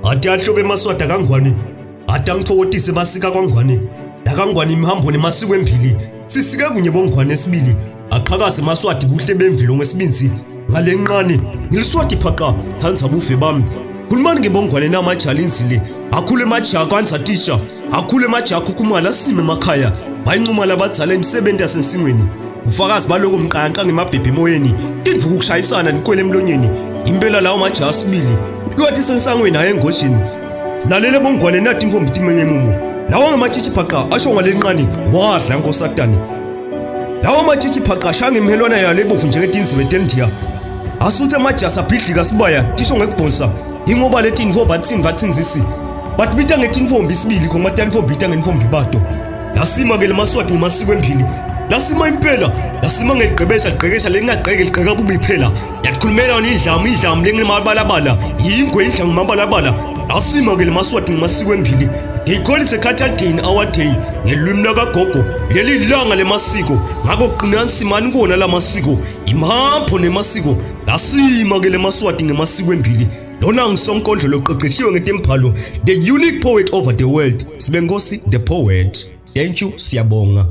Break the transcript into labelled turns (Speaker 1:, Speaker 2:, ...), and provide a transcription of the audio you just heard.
Speaker 1: Ati ahlobe emaswati akangwane. Ati angithokodise emasiko akangwane. Lakangwane imihambo nemasiko embili. Sisike kunye bongwane esibili. Aqhakaze emaswati buhle bemvelo ngesibinzi. Ngale nqane ngiliswati phaqa thanza bufe bami. Khulumani ngebongwane namajali inzile. Akhule emajaha kwanza tisha. Akhule emajaha akhukhumala asime emakhaya. Bayincuma labadzala imisebenzi yasensimweni. Ufakazi baloko mqanqa ngemabhebhe emoyeni. Tindvuku kushayisana nikwele emlonyeni. Impela lawo majaha sibili. Lwathi sensangweni hayi engojini. Sinalele bongwane nathi intombi timenye mumu. Lawo ngamatshitshi phaqa asho ngalenqane wadla nkosatane. Lawo matshitshi phaqa ashanga imhelwana yalo ebovu njengetinzibe tendiya. Asuthe amajasi abhidlika sibaya tisho ngekubhonsa ingoba leti intfombi atsinva atsinzisi. Batibita ngetinfombi isibili khona tanfombi ita ngenfombi bato. Lasima ke lemaswati ngemasiko emphili. Lasima impela, lasima ngegqebesha ligqekesha lengagqeke ligqeka kubi phela. Yatikhulumela yona indlamu indlamu lengemabalabala, yingwe indlamu mabalabala. Lasima ke lemaswati ngemasiko emphili. They call it a cultural day in our day ngelwimi lakagogo. Leli langa lemasiko, ngakho qinani simani kuwona lamasiko. Imapho nemasiko, lasima ke lemaswati ngemasiko embili. Lona ngisonkondlo loqeqeshiwe ngetembhalo, the unique poet over the world. Sibenkosi the poet. Thank you, siyabonga.